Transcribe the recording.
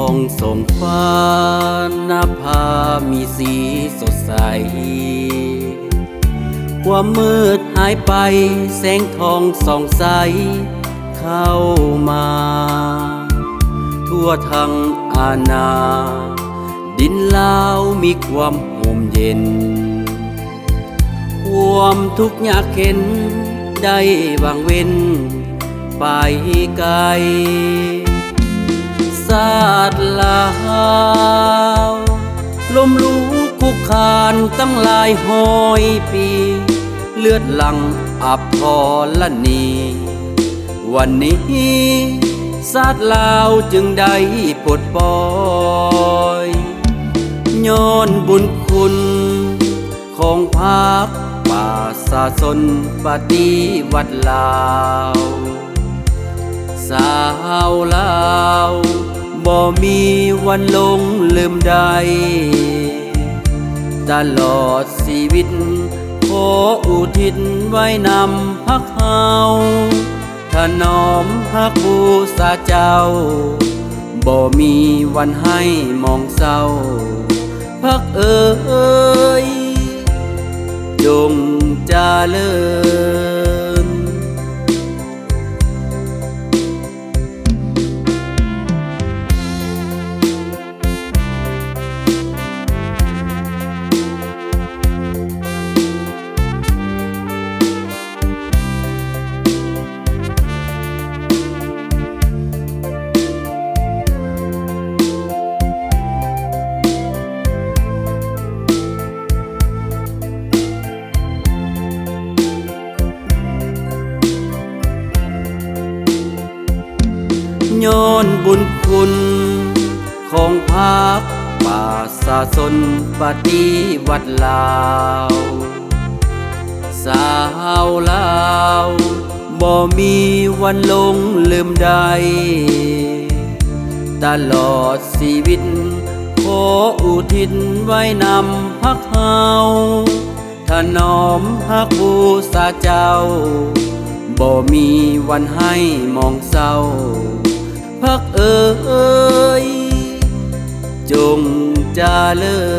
ອງສ່ອງຟ້ານະພາມີສີສົດໃສ ຄວາມມືດຫາຍໄປ ແສງທອງສ່ອງໃສເຂົ້າມາ ທົ່ວທັງອານາ ດິນລາວມີຄວາມຮົ່ມເຢັນ ຄວາມທຸກຍາກເຂັນໄດ້ຫວ່າງເວັ້ນໄປໄກ ຊາດລາວລົ້ມລຸກຄຸກຄານຕັ້ງຫຼາຍຮ້ອຍປີ ເລືອດຫຼັ່ງອັບທໍລະນີ ວັນນີ້ຊາດລາວຈຶ່ງໄດ້ປົດປ່ອຍ ຍ້ອນບຸນຄຸນຂອງພັກປະຊາຊົນປະຕິວັດລາວ ຊາວລາວບໍ່ມີວັນຫຼົງລືມໄດ້ ຕະຫຼອດຊີວິດຂໍອຸທິດໄວ້ນຳພັກເຮົາ ຖະໜອມຮັກບູຊາເຈົ້າ ບໍ່ມີວັນໄຫ້ໝອງເສົ້າ ພັກເອີຍ ຈົ່ງຈະເລີນ. ຍ້ອນບຸນຄຸນຂອງພັກປະຊາຊົນປະຕິວັດລາວ ຊາວລາວບໍ່ມີວັນຫຼົງລືມໄດ້ ຕະຫຼອດຊີວິດຂໍອຸທິດໄວ້ນຳພັກເຮົາ ຖະໜອມຮັກບູຊາເຈົ້າ ບໍ່ມີວັນໄຫ້ໝອງເສົ້າ ພັກເອີຍ ຈົ່ງຈະເລີ